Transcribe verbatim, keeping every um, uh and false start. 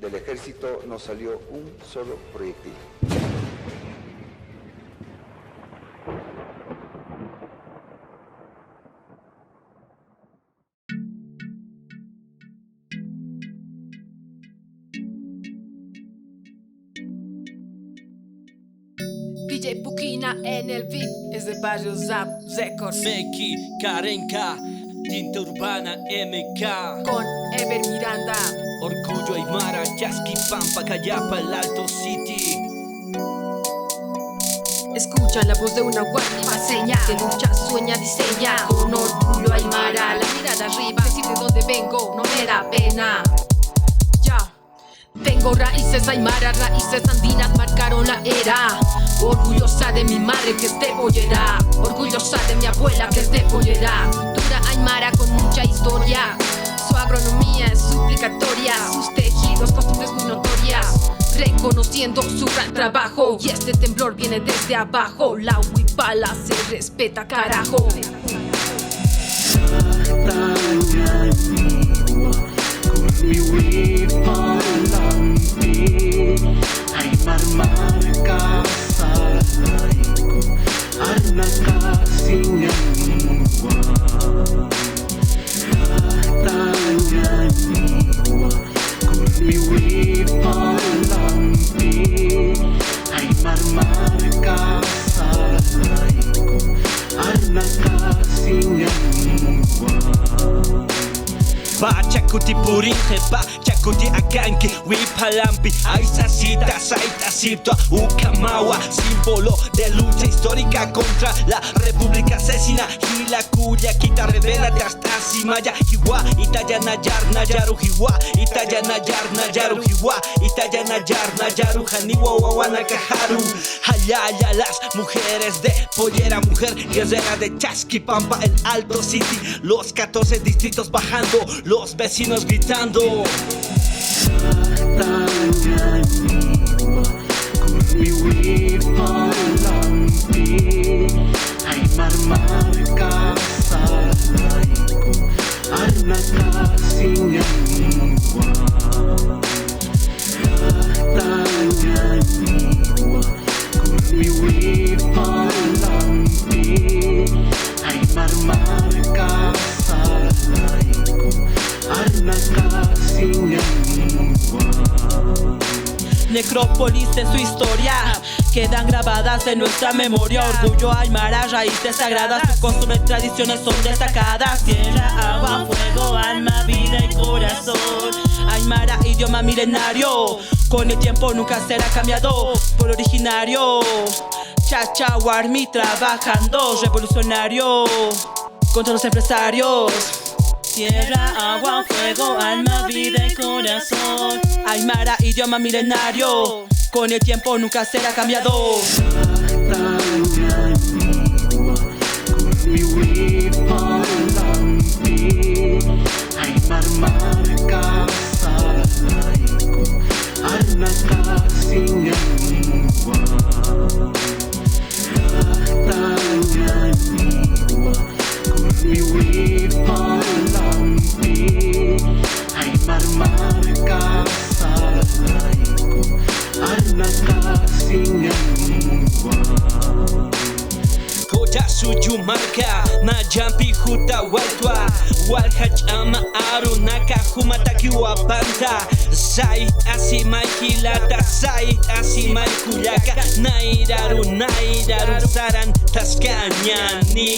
El ejército no salió un solo proyectil. D J Pukina en el beat, es de Barrio Zap Records. Meki, Karenka, Tinta Urbana, M K. Con Ever Miranda. Orgullo Aymara, Chasquipampa, Cayapa, El Alto City. Escuchan la voz de una guardia paseña que lucha, sueña, diseña. Con orgullo aymara, la mirada arriba, decir de dónde vengo no me da pena. Ya. Tengo raíces aymara, raíces andinas marcaron la era. Orgullosa de mi madre que es de Pollera, orgullosa de mi abuela que es de Pollera. Cultura aymara con mucha historia. Su agronomía es suplicatoria. Sus tejidos, costumbres muy notorias. Reconociendo su gran trabajo. Y este temblor viene desde abajo. La huipala se respeta, carajo. Llaqtañaniwa, kurmiwi palampi, aymar marka sarayku, arnaqasiñaniwa. Llaqtañaniwa, kurmiwi palampi, aymar marka sarayku, arnaqasiñaniwa. Pacha kuti purinki, pacha kuti akanki, wiphalampi, aysasita, saytasiptwa, ukhamawa, símbolo de lucha histórica contra la República Asesina, jila kullakita rebelde, Tasi maya, jiwa, italla nayar, nayaru, jiwa, italla nayar, nayaru, jiwa, italla nayar, nayaru, janiwa wawanakajaru. Jallalla las mujeres de Pollera, mujer guerrera de Chasquipampa, El Alto City, los catorce distritos bajando, los vecinos gritando. Llaqtañaniwa, kurmiwi palampi, aymar marka sarayku, arnaqasiñaniwa. Llaqtañaniwa, kurmiwi palampi, aymar marka sarayku, arnaqasiñaniwa. Necrópolis en su historia quedan grabadas en nuestra memoria. Orgullo aymara, raíces sagradas, sus costumbres, tradiciones son destacadas. Tierra, agua, fuego, alma, vida y corazón. Aymara, idioma milenario, con el tiempo nunca será cambiado. Pueblo originario, chacha, warmi, trabajando, revolucionario contra los empresarios. Tierra, agua, fuego, alma, vida y corazón. Aymara, idioma milenario, con el tiempo nunca será cambiado. Llaqtañaniwa, kurmiwi palampi, aymar marka sarayku, arnaqasiñaniwa. Llaqtañaniwa, kurmiwi palampi, aymar marka sarayku, arnaqasiñaniwa. Kucha suyu marka, nayampi jutawaytwa, walja ch'ama arunaka, jumatakiwa panta, sayt'asimay jilata, sayt'asimay kullaka, nayraru, nayraru sarantaskañäni.